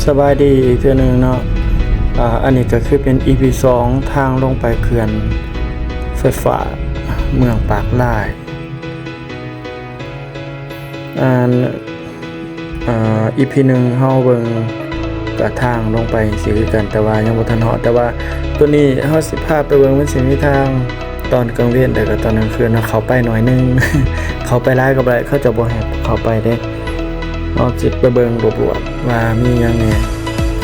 ສະບາຍດີອີກເທື່ອໜຶ່ງເນາະ. ອາ ອັນນີ້ກໍຄືເປັນ ອີ ພີ ສອງ ທາງລົງໄປເຂື່ອນໄຟຟ້າເມືອງປາກລາຍ. ອັນ ອາ ອີ ພີ ໜຶ່ງ ເຮົາເບິ່ງກະທາງລົງໄປຈັ່ງຊີ້ຄືກັນ, ແຕ່ວ່າຍັງບໍ່ທັນຮອດ. ແຕ່ວ່າໂຕນີ້ເຮົາຊິພາໄປເບິ່ງ, ມັນຊິມີທາງຕອນກາງເວັນ ແລ້ວກໍຕອນກາງຄືນເນາະ. ເຂົ້າໄປໜ້ອຍໜຶ່ງ, ເຂົ້າໄປຫຼາຍກໍບໍ່ໄດ້, ເຂົາເຈົ້າບໍ່ໃຫ້ເຂົ້າໄປເດ້. ເຮົາຊິໄປເບິ່ງລວບໆວ່າມີຫຍັງແດ່.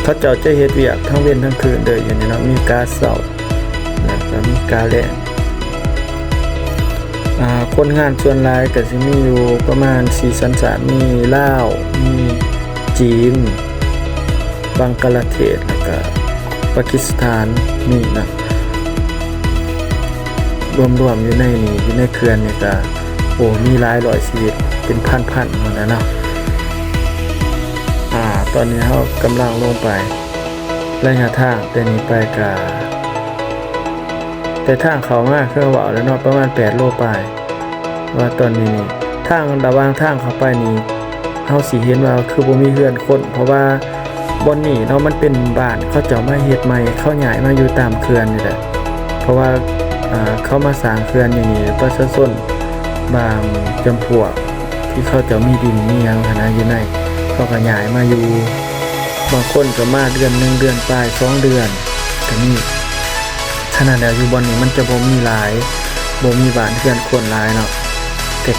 ເຂົາເຈົ້າຈະເຮັດວຽກທັງເວັນທັງຄືນເດີ ຢູ່ນີ້ເນາະ, ມີກະເຊົ້າ ແລ້ວກໍມີກະແລງ. ອາ ຄົນງານສ່ວນຫຼາຍກໍຊິມີຢູ່ປະມານສີ່ສັນຊາດ, ມີລາວ, ມີຈີນ, ບັງກະລາເທດ ແລ້ວກໍປາກິສຖານ ນີ້ນະ. ລວມໆຢູ່ໃນນີ້, ຢູ່ໃນເຂື່ອນນີ້ກໍ ໂອ້ ມີຫຼາຍຮ້ອຍຊີວິດ ເປັນພັນໆ ພຸ້ນນະເນາະ. ອາ ຕອນນີ້ເຮົາກຳລັງລົງໄປ. ໄລຍະທາງແຕ່ນີ້ໄປກະ ແຕ່ທາງເຂົ້າມາ ຄືເວົ້າແລ້ວເນາະ ປະມານແປດໂລປາຍ. ວ່າຕອນນີ້ນີ້ ທາງ ລະຫວ່າງທາງເຂົ້າໄປນີ້ ເຮົາຊິເຫັນວ່າຄືບໍ່ມີເຮືອນຄົນ, ເພາະວ່າບ່ອນນີ້ເນາະ ມັນເປັນບ້ານເຂົາເຈົ້າມາເຮັດໃໝ່, ເຂົາຍ້າຍມາຢູ່ຕາມເຂື່ອນນີ້ແຫຼະ. ເພາະວ່າ ອາ ເຂົາມາສ້າງເຂື່ອນຢູ່ນີ້ ປະຊາຊົນບາງຈຳພວກ ທີ່ເຂົາເຈົ້າມີດິນມີຫຍັງຫັ້ນນະ ຢູ່ໃນ ເຂົາກໍຍ້າຍມາຢູ່, ບາງຄົນກໍມາເດືອນໜຶ່ງ ເດືອນປາຍ ສອງເດືອນກໍມີ. ສະນັ້ນແລ້ວ ຢູ່ບ່ອນນີ້ມັນຈະບໍ່ມີຫຼາຍ, ບໍ່ມີບ້ານເຮືອນຄົນຫຼາຍເນາະ.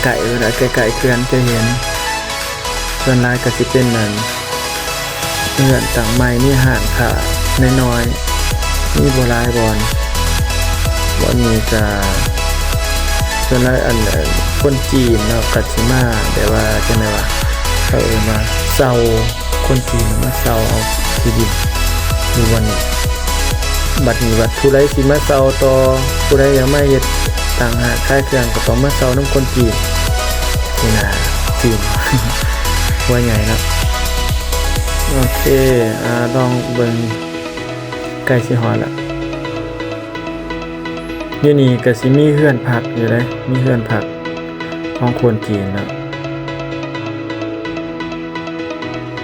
ໃກ້ໆ ເວລາໃກ້ໆເຂື່ອນຈະເຫັນ, ສ່ວນຫຼາຍກໍຊິເປັນ ອັນ ເຮືອນຕັ້ງໃໝ່, ມີຮ້ານຄ້ານ້ອຍໆ, ມີບໍ່ຫຼາຍບ່ອນ. ບ່ອນນີ້ກະສ່ວນຫຼາຍ ອັນ ຄົນຈີນເນາະ ກະຊິມາແບບວ່າ ຈັ່ງໃດວະ ເຂົາເອີ້ນວ່າເຊົ່າ, ຄົນຈີນມາເຊົ່າເອົາທີ່ດິນຢູ່ບ່ອນນີ້. ບັດນີ້ບັດຜູ້ໃດຊິມາເຊົ່າຕໍ່, ຜູ້ໃດຢາກມາເຮັດຕັ້ງຮ້ານຂາຍເຄື່ອງ ກໍຕ້ອງມາເຊົ່ານຳຄົນຈີນ. ນີ້ນະ ຈີນ ຫົວໃຫຍ່ເນາະ. ໂອເຄ ອາ ລອງເບິ່ງ ໃກ້ຊິຮອດລະ. ຢູ່ນີ້ກໍຊິມີເຮືອນພັກຢູ່ເດ້, ມີເຮືອນພັກຂອງຄົນຈີນເນາະ,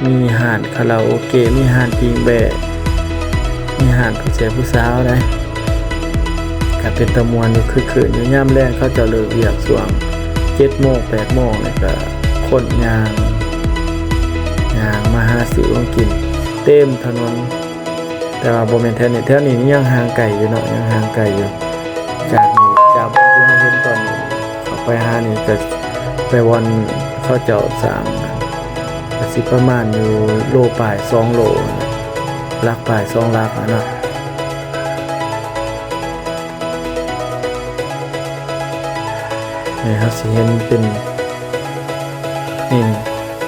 ມີຮ້ານຄາຣາໂອເກະ, ມີຮ້ານປີ້ງແບ້, ມີຮ້ານຜູ້ແຊຜູ້ສາວໄດ໋. ກໍເປັນຕາມ່ວນຢູ່, ຄຶກຄື້ນຢູ່. ຍາມແລງເຂົາເຈົ້າເລີກວຽກຊ່ວງເຈັດໂມງ ແປດໂມງ ແລ້ວກໍຄົນຍ່າງ ຍ່າງມາຫາຊື້ຂອງກິນເຕັມຖະໜົນ. ແຕ່ວ່າບໍ່ແມ່ນແຖວນີ້, ແຖວນີ້ຍັງຫ່າງໄກຢູ່ເນາະ, ຍັງຫ່າງໄກຢູ່ຈາກນີ້, ຈາກບ່ອນທີ່ເຮົາເຫັນຕອນເຂົ້າໄປຫານີ້ ກໍໄປບ່ອນເຂົາເຈົ້າສ້າງ ກໍຊິປະມານຢູ່ໂລປາຍ ສອງໂລ, ຫຼັກປາຍ ສອງຫຼັກຫັ້ນນະ. ນີ້ເຮົາຊິເຫັນເປັນ ນີ້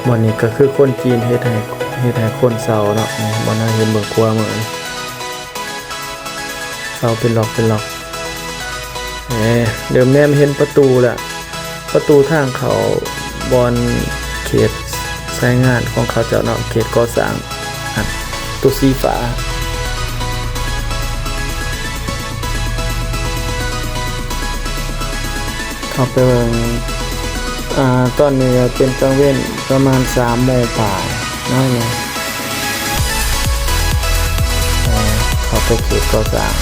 ບ່ອນນີ້ກໍຄືຄົນຈີນເຮັດໃຫ້ ເຮັດໃຫ້ຄົນເຊົ່າເນາະ. ນີ້ ບ່ອນເຮົາເຫັນເບື້ອງຂວາມືນີ້ ເຊົ່າເປັນລັອກເປັນລັອກ. ເອີ ເລີ່ມແນມເຫັນປະຕູລະ, ປະຕູທາງເຂົ້າບ່ອນເຂດ ສາຍງານຂອງເຂົາເຈົ້າເນາະ, ເຂດກໍ່ສ້າງຫັ້ນ ໂຕສີຟ້າ. ເຂົ້າໄປເບິ່ງ, ອາ ຕອນນີ້ເປັນກາງເວັນ ປະມານສາມໂມງປາຍໜ້ອຍໜຶ່ງ. ເຂົ້າໄປເຂດກໍ່ສ້າງ,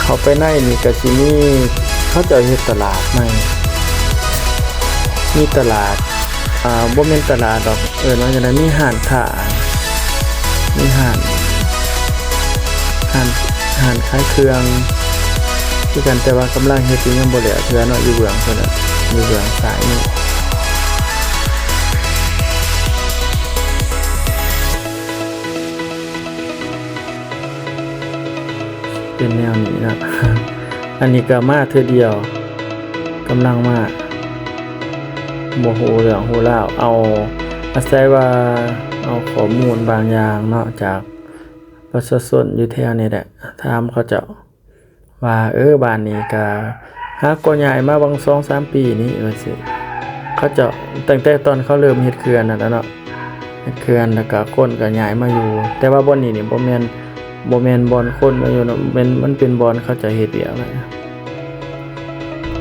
ເຂົ້າໄປໃນນີ້ກໍຊິມີ ເຂົາເຈົ້າເຮັດຕະຫຼາດໃໝ່, ມີຕະຫຼາດ ອາ ບໍ່ແມ່ນຕະຫຼາດດອກ, ເອີ້ນວ່າຈັ່ງໃດ, ມີຮ້ານຄ້າ, ມີຮ້ານ ຮ້ານ ຮ້ານຂາຍເຄື່ອງຄືກັນ, ແຕ່ວ່າກຳລັງເຮັດຢູ່, ຍັງບໍ່ແລ້ວເທື່ອເນາະ. ຢູ່ເບື້ອງພຸ້ນນະ, ຢູ່ເບື້ອງຊ້າຍມື. ເປັນແນວນີ້ນະ. ອັນນີ້ກໍມາເທື່ອດຽວ, ກຳລັງມາ, ບໍ່ຮູ້ເລື່ອງຮູ້ລາວ, ເອົາ ອາໄສວ່າເອົາຂໍ້ມູນບາງຢ່າງເນາະ ຈາກປະຊາຊົນຢູ່ແຖວນີ້ແຫຼະ, ຖາມເຂົາເຈົ້າ ວ່າ ເອີ ບ້ານນີ້ກະຫາກໍຍ້າຍມາຫວ່າງສອງສາມປີນີ້ວ່າຊີ້. ເຂົາເຈົ້າ ຕັ້ງແຕ່ຕອນເຂົາເລີ່ມເຮັດເຂື່ອນນັ້ນລະເນາະ, ເຂື່ອນ ແລ້ວກະຄົນກະຍ້າຍມາຢູ່, ແຕ່ວ່າບ່ອນນີ້ນີ້ບໍ່ແມ່ນ ບໍ່ແມ່ນບ່ອນຄົນມາຢູ່ເນາະ, ແມ່ນ ມັນເປັນບ່ອນເຂົາເຈົ້າເຮັດວຽກນະ.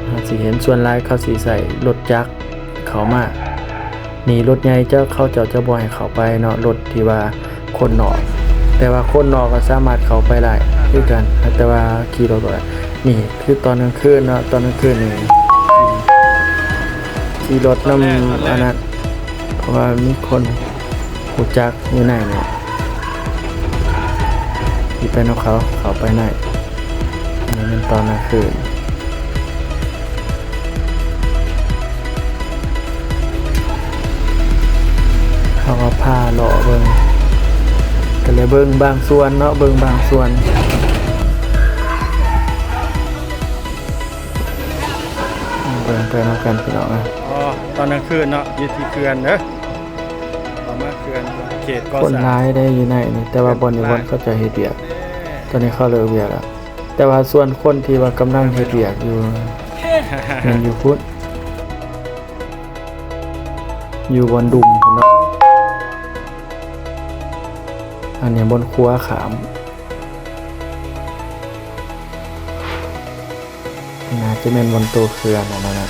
ເຮົາຊິເຫັນສ່ວນຫຼາຍເຂົາຊິໃຊ້ລົດຈັກເຂົ້າມາ, ນີ້ລົດໃຫຍ່ຈະ ເຂົາເຈົ້າຈະບໍ່ໃຫ້ເຂົ້າໄປເນາະ ລົດທີ່ວ່າຄົນນອກ ແຕ່ວ່າຄົນນອກກໍສາມາດເຂົ້າໄປໄດ້ຄືກັນ ແຕ່ວ່າຂີ່ລົດບໍ່ໄດ້. ນີ້ຄືຕອນກາງຄືນເນາະ ຕອນກາງຄືນນີ້ຂີ່ລົດນຳອັນນັ້ນ ເພາະວ່າມີຄົນຮູ້ຈັກຢູ່ໃນນີ້ ທີ່ໄປນຳເຂົາ ເຂົ້າໄປໃນ ນີ້ແມ່ນຕອນກາງຄືນ ເຮົາກໍພາເລາະເບິ່ງ ກໍເລີຍເບິ່ງບາງສ່ວນເນາະ ເບິ່ງບາງສ່ວນ ເບິ່ງໄປນຳກັນພີ່ນ້ອງເອີຍ. ອໍ ຕອນກາງຄືນເນາະ ຢູ່ທີ່ເຂື່ອນເດີ ເຂົ້າມາເຂື່ອນ ເຂດກໍ່ສ້າງ ຄົນຫຼາຍໄດ໋ຢູ່ໃນນີ້ ແຕ່ວ່າບ່ອນນີ້ບ່ອນເຂົາເຈົ້າເຮັດວຽກ ຕອນນີ້ເຂົາເລີກວຽກແລ້ວ ແຕ່ວ່າສ່ວນຄົນທີ່ວ່າກຳລັງເຮັດວຽກຢູ່ ແມ່ນຢູ່ພຸ້ນ ຢູ່ບ່ອນດຸ່ມພຸ້ນເນາະ ອັນນີ້ບ່ອນຂົວຂ້າມ ໜ້າຈະແມ່ນບ່ອນໂຕເຂື່ອນຫັ້ນນະ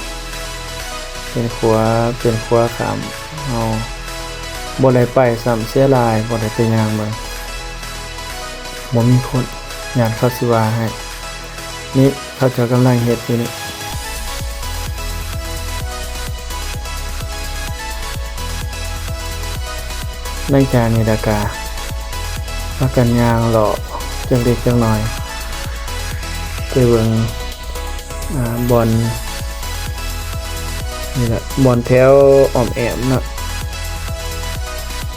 ເປັນຂົວ ເປັນຂົວຂ້າມ ເຮົາບໍ່ໄດ້ໄປຊ້ຳ ເສຍດາຍ ບໍ່ໄດ້ໄປຍ່າງເບິ່ງ ບໍ່ມີຄົນ ຢ້ານເຂົາຊິວ່າໃຫ້ ນີ້ ເຂົາເຈົ້າກຳລັງເຮັດຢູ່ນີ້ ຫຼັງຈາກນີ້ລະກະ ພາກັນຍ່າງເລາະຈັກເລັກຈັກນ້ອຍ ໄປເບິ່ງ ອ່າ ບ່ອນ ນີ້ແຫຼະ ບ່ອນແຖວອ້ອມແອ້ມເນາະ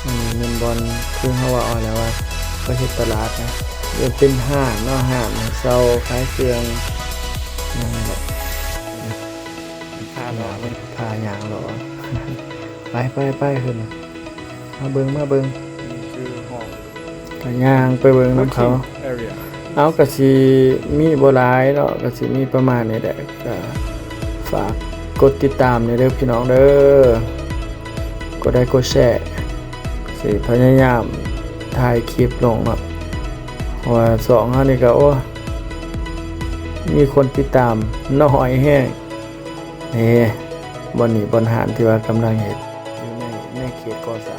ອັນນີ້ແມ່ນບ່ອນ ຄືເຮົາເວົ້າຫັ້ນແຫຼະວ່າ ເຂົາເຮັດຕະຫຼາດນະ ເປັນຮ້ານເນາະ ຮ້ານເຊົ່າຂາຍເຄື່ອງ ນັ້ນແຫຼະ ພາເລາະ ພາຍ່າງເລາະ ໄປ ໄປ ໄປ ຂຶ້ນ ມາເບິ່ງ ມາເບິ່ງ ນີ້ຄືຫ້ອງ ກໍຍ່າງໄປເບິ່ງນຳເຂົາ ເອົາ ກໍຊິມີບໍ່ຫຼາຍເນາະ ກໍຊິມີປະມານນີ້ແຫຼະ ກໍຝາກກົດຕິດຕາມແດ່ເດີພີ່ນ້ອງເດີ ກົດໄລກົດແຊ ຊິພະຍາຍາມຖ່າຍຄລິບລົງເນາະ ເພາະວ່າຊ່ອງເຮົານີ້ກໍ ໂອ້ ມີຄົນຕິດຕາມໜ້ອຍແຮງ ເອີ ບ່ອນນີ້ບ່ອນຮ້ານທີ່ວ່າກຳລັງເຮັດຢູ່ໃນ ໃນເຂດກໍ່ສ້າງ